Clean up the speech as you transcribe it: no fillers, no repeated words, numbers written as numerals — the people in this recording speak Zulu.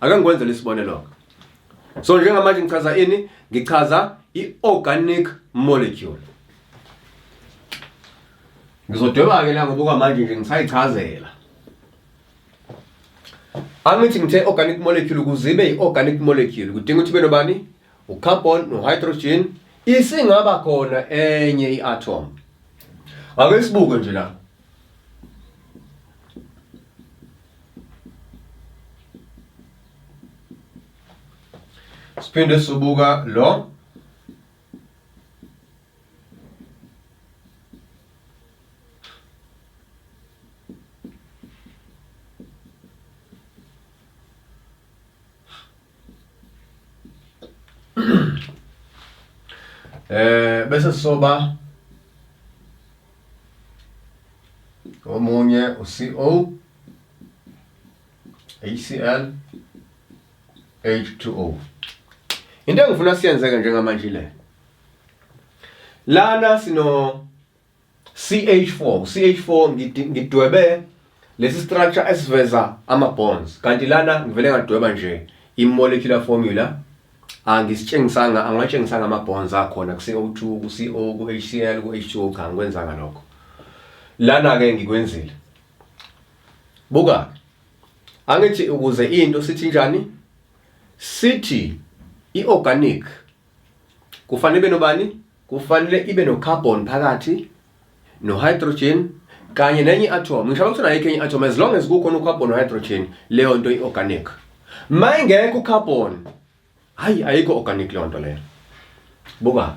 Ake ngikwenzele isibonelo. So njengamanje ngichaza ini? Ngichaza i-organic molecule. Ngizodweba-ke la ngoba manje nje ngisayichazela. Angithi ngithe organic molecule ukuze ibe i-organic molecule kudinga ukuthi ibe nobani? U-carbon no-hydrogen isingaba khona enye i-atom. Ake sibuke nje la. Siphinde sibuka lo bese soba omunye u-CO HCl H2O. Into engifuna siyenzeke njengamanje le. Lana sino CH4, CH4 ngidwebe lesi structure esiveza ama bonds kanti lana ngivele ngadweba nje i molecular formula angisitshengisanga angiwatshengisanga ama bonds akhona ku CO2 ku CO ku HCl ku H2O cha ngikwenzanga lokho lana ke ngikwenzile buka angithi ukuze into sithi njani sithi i-organic kufanele ibe nobani kufanele ibe no-carbon phakathi no-hydrogen kanye nenye i-atom ngisho kuthiwa ayikho enye i-atom as long as kukhona u-carbon no-hydrogen leyo nto i-organic ma ingekho u-carbon hayi ayikho organic leyo nto leyo buka.